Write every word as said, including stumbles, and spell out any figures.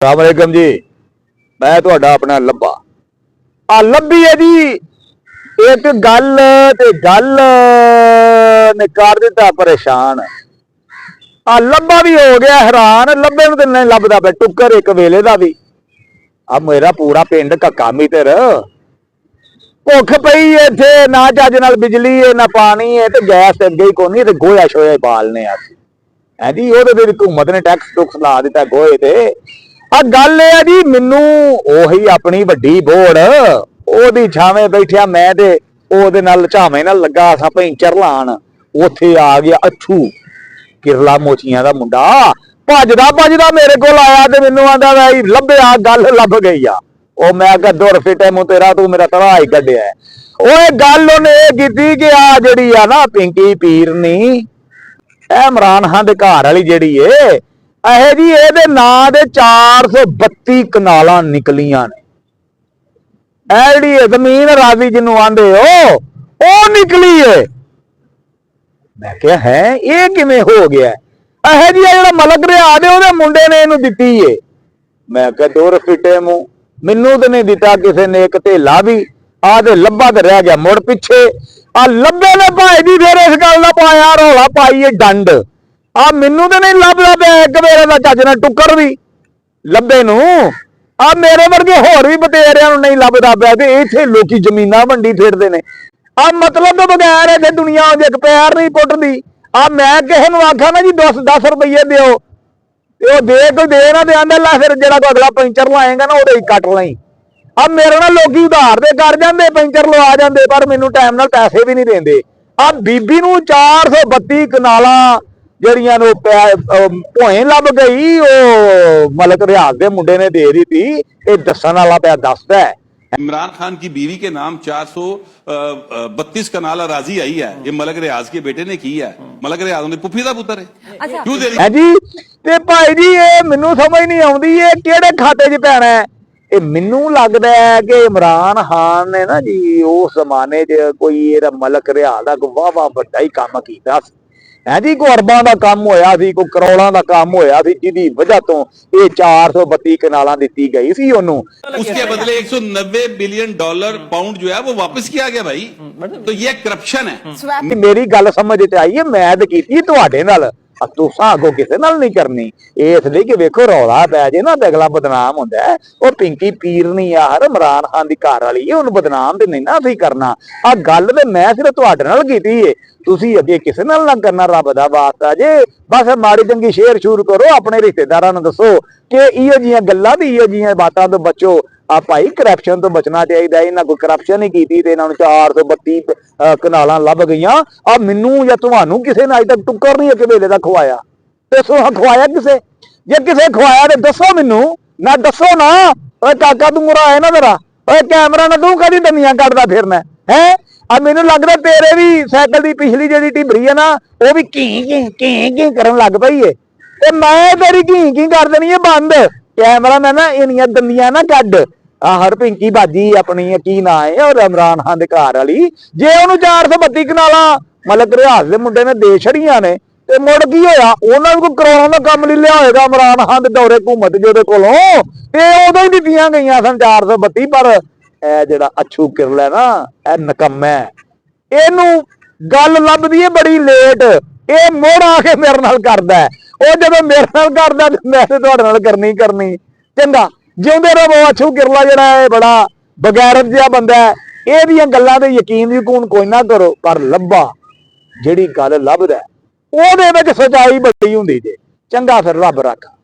السلام علیکم جی، میں تہاڈا اپنا لبا۔ آ لبی ہے جی، ایک گل تے گل نے کر دتا پریشان۔ آ لبا بھی ہو گیا حیران، لبے نوں تے نہیں لبدا پیا ٹکر ایک ویلے دا بھی۔ آ میرا پورا پنڈ ککا میٹر، بھکھ پئی اے اتھے، نہ چج نال بجلی اے، نہ پانی اے، تے گیس تے اگے ہی کونی، تے گویا شویا ہی بالنے آ۔ ہیں جی، او تے حکومت نے ٹیکس ٹوکس لا دتا گوئے تے۔ آ گل اے آ جی، مینوں اوہی اپنی وڈی بوڑ، او دی چھاویں بیٹھیا میں تے او دے نال چھاویں نال لگا اساں پینچر لان۔ اوتھے آ گیا اچھو، کرلا موچیاں دا منڈا، بھجدا بھجدا میرے کول آیا تے مینوں آندا، "وے لبھیا، گل لبھ گئی آ۔" او میں کہا، "دور فٹے منہ تیرا، تو میرا تڑا ہی کڈیا ہے۔" اوے گل انہیں اے کیتی کہ آ جڑی آ نا پنکی پیرنی، اے عمران خان دے گھر والی جڑی اے، اے جی اے دے ناں دے چار سو بتی کنالاں نکلیاں نے۔ اے جڑی اے زمین راضی جنوں آندے ہو، او نکلی اے۔ میں کہیا، "ہے، اے کیویں ہو گیا ہے؟" اے جی، اے جڑا ملک رہا دے، اوہدے منڈے نے اینوں دتی اے۔ میں کہیا، "دور فٹے منہ، مینوں تے نہیں دتا کسے نے ایک تھیلا بھی، آ تے لبا تے رہ گیا مڑ پیچھے۔" آ لبے نے بھائی جی پھر اس گل دا پایا رولا، پائی اے ڈنڈ۔ آ مینوں تے نہیں لبدا پیا ایک ویلے دا چج نال ٹکر بھی لبے نوں۔ آ میرے ورگے ہور بھی بتیریاں نوں نہیں لبدا پیا تے ایتھے لوکی زمیناں ونڈی پھردے نے۔ آ مطلب تو بغیر ایتھے دنیا اج ایک پیر نہیں پٹدی۔ آ میں کسے نوں آکھاں نا جی، "دس، دس روپیے دیو۔" تے او دے کوئی دے نہ دے، آندا، "لے فیر جیڑا کوئی اگلا پنچر لائیں گا نا، اوہدے ہی کٹ لائیں۔" اب میرے نال لوکی ادھار دے کر جاندے، پنچر لوا جاندے، پر مینوں ٹائم نال پیسے وی نہیں دیندے۔ اب بی بی نوں چار سو بتی کنالاں جیڑیاں نوں پے-، ام، بھوئیں لب گئی، او ملک ریاض دے منڈے نے دے دتی، اے دسن والا پیا دسدا ہے۔ عمران خان کی بیوی کے نام چار سو بتیس کنال اراضی آئی ہے، یہ ملک ریاض کے بیٹے نے کی ہے۔ ملک ریاض انہیں پپھی دا پتر ہے۔ اچھا۔ کیوں دے دی؟ ہے جی، تے بھائی جی، اے مینوں سمجھ نہیں آوندی، اے کیڑے کھاتے 'چ پینا ہے؟ اے مینوں لگدا ہے کہ عمران خان نے نا جی، اس زمانے 'چ کوئی ایہدا ملک ریاض دا کوئی واہ واہ وڈا ہی کم کیتا۔ ہے جی، کوئی ارباں دا کم ہویا سی، کوئی کروڑاں دا کم ہویا سی، جدی وجہ تو یہ چار سو بتی کنالاں دتی گئی سی انہوں۔ اس کے بدلے ایک سو نوے بلین ڈالر، پاؤنڈ جو ہے، وہ واپس کیا گیا بھائی۔ تو یہ کرپشن ہے۔ میری گل سمجھ چ آئی ہے، میں تے کیتی تہاڈے نال، آ تساں اگوں کسے نال نہیں کرنی۔ اے اس لئی کہ ویکھو، رولا پے جے نا تے اگلا بدنام ہوندا ہے۔ او پنکی پیرنی آ، ہر عمران خان دی گھر والی ہے، انہوں بدنام تے نہیں نا اسی کرنا۔ آ گل تے میں صرف تہاڈے نال کیتی ہے، تسی اگے کسے نال نہ کرنا، رب دا واسطہ جے۔ بس ماڑی چنگی شیئر شور کرو، اپنے رشتہ داراں نوں دسو کہ ایہو جیاں گلاں تے ایہو جیاں باتاں توں بچو۔ آ بھائی، کرپشن توں بچنا چاہیدا ہے۔ انہاں کوئی کرپشن ہی کیتی تے انہاں نوں چار سو بتی، آ، کنالاں لب گئیاں۔ آ مینوں یا تہانوں کسے نے اج تک ٹکر نہیں ایک ویلے دا کھوایا۔ تے سو کھوایا کسے؟ جے کسے کھوایا تے دسو مینوں، نہ دسو نا۔ اوے کاکا، توں مرا آئے نا ذرا۔ اوے کیمرہ نہ توں کدی دندیاں کڈدا پھرنا ہے؟ ہیں؟ آ مینوں لگدا تیرے وی سائیکل دی پچھلی جیڑی ٹبری ہے نا، او وی کی کی کی کی کرن لگ پئی ہے۔ تے میں تیری گھیں گھیں کر دینی ہے بند۔ کیمرہ میں نا انیاں دندیاں نہ کڈ۔ آ ہر پنکی باجی اپنی کی ناں ہے، اور عمران خان دے گھر والی، جے انہوں چار سو بتی کنالاں ملک ریاض دے منڈے نے دے چھڑیاں نے، تے مڑ کی ہویا؟ انہاں نے کوئی کروڑاں دا کم لے لیا ہوئے گا عمران خان دے دورے حکومت جو دے کولوں، تے اودوں ہی دتیاں گئیاں سن چار سو بتی۔ پر اے جڑا اچھو کرلا ہے نا، اے نکمہ ہے۔ اینوں گل لبدی ہے بڑی لیٹ، اے مڑ آ کے میرے نال کردا ہے۔ او جدوں میرے نال کردا تے میں تے تہاڈے نال کرنی ہی کرنی۔ چنگا، جیوندے رہو، اچھو کرلا جڑا ہے بڑا بغیرت جہا بندہ ہے۔ اے دیاں گلاں تے یقین یقون کوئی نہ کرو، پر لبا جڑی گل لبدا ہے، او دے وچ سچائی بڑی ہوندی جے۔ چنگا، پھر رب رکھ۔